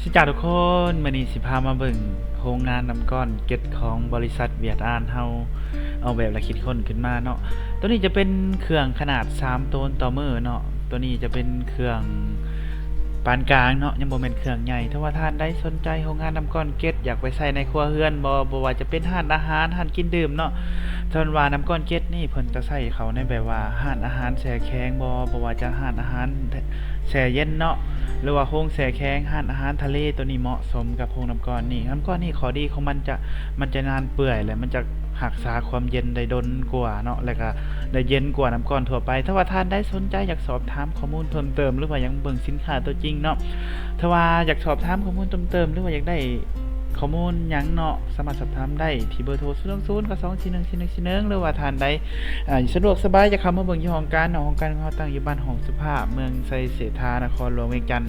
ສະຫວັດດີທຸກຄົນ, ມື້ນີ້ຊິພາມາເບິ່ງໂຮງງານນ້ຳກ້ອນເກັດຂອງບໍລິສັດຫວຽດອານເຮົາ ອອກແບບ ແລະ ຄິດຄົ້ນຂຶ້ນມາເນາະ. ໂຕນີ້ຈະເປັນເຄື່ອງຂະໜາດສາມໂຕນຕໍ່ມື້ເນາະ. ໂຕນີ້ຈະເປັນເຄື່ອງປານກາງເນາະ, ຍັງບໍ່ແມ່ນເຄື່ອງໃຫຍ່. ຖ້າວ່າທ່ານໃດສົນໃຈໂຮງງານນ້ຳກ້ອນເກັດ ຢາກໄປໃຊ້ໃນຄົວເຮືອນບໍ, ບໍ່ວ່າຈະເປັນຮ້ານອາຫານ, ຮ້ານກິນດື່ມເນາະ. ສ່ວນວ່ານ້ຳກ້ອນເກັດນີ້ ເພິ່ນຈະໃຊ້ເຂົ້າໃນແບບວ່າຮ້ານອາຫານແຊ່ແຂງບໍ, ບໍ່ວ່າຈະຮ້ານອາຫານ ແຊ່ເຢັນເນາະ ຫຼືວ່າໂຮງແຊ່ແຂງ, ຮ້ານອາຫານທະເລ, ໂຕນີ້ເໝາະສົມກັບໂຮງນ້ຳກ້ອນນີ້. ນ້ຳກ້ອນນີ້ຂໍ້ດີຂອງມັນຈະ ມັນຈະນານເປື່ອຍ ແລະ ມັນຈະຮັກສາຄວາມເຢັນໄດ້ດົນກວ່າເນາະ ແລະ ກະໄດ້ເຢັນກວ່ານ້ຳກ້ອນທົ່ວໄປ. ຖ້າວ່າທ່ານໃດສົນໃຈຢາກສອບຖາມຂໍ້ມູນເພີ່ມເຕີມ ຫຼືວ່າຢາກເບິ່ງສິນຄ້າຕົວຈິງເນາະ, ຖ້າວ່າຢາກສອບຖາມຂໍ້ມູນເພີ່ມເຕີມ ຫຼືວ່າຢາກໄດ້ຂໍ້ມູນຫຍັງເນາະ, ສາມາດສອບຖາມໄດ້ທີ່ເບີໂທ ສູນສອງສູນ ເກົ້າສອງສີ່ໜຶ່ງ ສີ່ໜຶ່ງສີ່ໜຶ່ງ ຫຼືວ່າທ່ານໃດ ອ່າ ສະດວກສະບາຍ ຢາກເຂົ້າມາເບິ່ງຢູ່ຫ້ອງການເນາະ, ຫ້ອງການຂອງເຮົາຕັ້ງຢູ່ບ້ານຫ້ອງສຸພາບ ເມືອງໄຊເສດຖາ ນະຄອນຫຼວງວຽງຈັນ.